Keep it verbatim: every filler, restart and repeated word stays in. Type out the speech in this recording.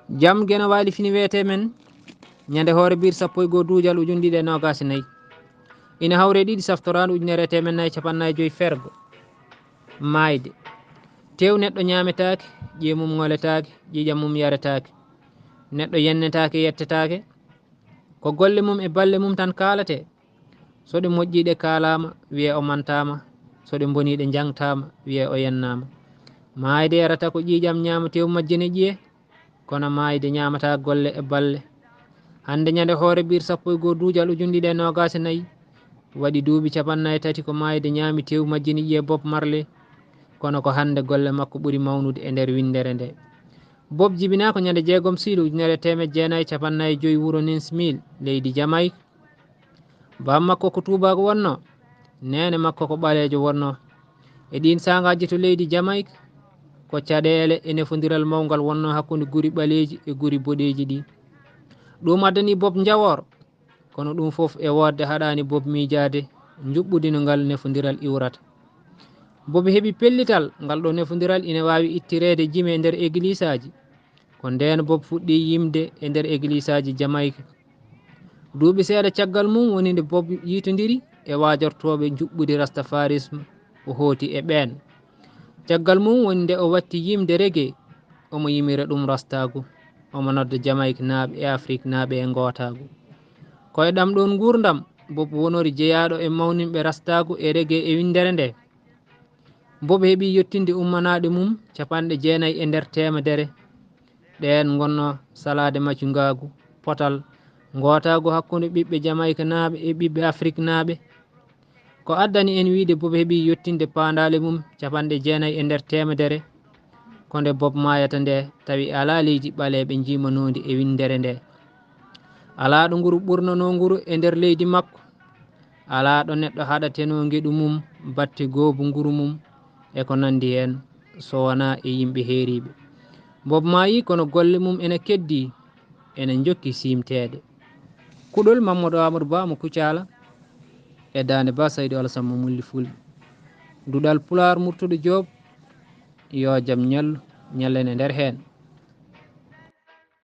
Jam geno waali fini weete men ñande hoore biir sappo e goo duujal ujunɗiɗi e noogaas e nayi. Ina hawre ɗiɗi saftoraandu ujunere e teemen nayi capannayi joyi fergo. Maayde. Teew neɗɗo ñaametaake, ƴiye mum ŋoletaake, ƴiiƴam mum yaretaake. Neɗɗo yennetaake, yettetaake. Ko golle mum e balle mum tan kaalate. So ɗe moƴƴiiɗe kaalaama, wiyee o mantaama. So ɗe mboniiɗe njaŋtaama, wiyee o yennaama. Maayde yarata ko ƴiiƴam, ñaama teew majjine ƴiye. Kono maayde ñaamata golle e balle. Hannde ñande hoore biir sappo e goo duujal ujunɗiɗi e noogaas e nayi, waɗi duuɓi capannayi tati ko maayde ñaami teew majjini ƴiye Bob Marley. Kono ko hannde golle makko ɓuri mawnude e nder winndere nde. Bob jibinaa ko ñande jeegom siilu ujunere e teemed jeenayi capannayi joyi wuro Nins Mill, leydi Jamayik. Baam makko ko tuubaaku wonno, neene makko ko ɓaleejo wonno. E ɗiin saangaaji to leydi Jamayik, ko caɗeele e nefondiral mawngal wonno hakkunde guri ɓaleeji e guri boɗeeji ɗi. Ɗum addani Bob njawoor, kono ɗum fof e woodde haɗaani Bob miijaade njuɓɓudi no ngal nefondiral iwrata. Bob heɓi pellital, ngal ɗo nefondiral ina waawi ittireede jime e nder egliisaaji. Ko ndeen Bob fuɗɗi yimde e nder egliisaaji Jamayik. Duuɓi seeɗa caggal mum woni nde Bob yiitondiri e waajortooɓe njuɓɓudi rastafarisme, o hooti e ɓeen. Caggal mum woni nde o watti yimde reggae, omo yimira ɗum rastaagu, omo nodda Jamayiknaaɓe e Afriknaaɓe e ngootaagu. Ko e ɗam ɗoon nguurndam Bob wonori jeyaaɗo e mawninɓe rastaagu e reggae e winndere nde. Bob heɓi yettinde ummanaaɗe mum capanɗe jeenayi e nder teemedere. Ɗeen ngonno salaade macungaagu, potal, ngootaagu hakkunde ɓiɓɓe Jamayiknaaɓe e ɓiɓɓe Afriknaaɓe. Ko addani en wiyde Bob heɓi yettinde paandaale mum capanɗe jeenayi e nder teemedere, ko nde Bob maayata nde tawi alaa leydi ɓaleeɓe njiimanoondi e winndere nde. Alaa ɗo nguru ɓurnanoo nguru e nder leydi makko. Alaa ɗo neɗɗo haɗatenoo ngeɗu mum, batte goobu nguru mum, e ko nanndi heen, so wonaa e yimɓe heeriiɓe. Bob maayi, kono golle mum ena keddii, ena njokki siimteede. Kuɗol Mamadou Amadou Ba mo Kucala, e daande Ba Saydu Alasan mo Mulli Fulɓe. Duɗal Pulaar Murtuɗo Joob, yo jam ñallu, ñallen e nder heen.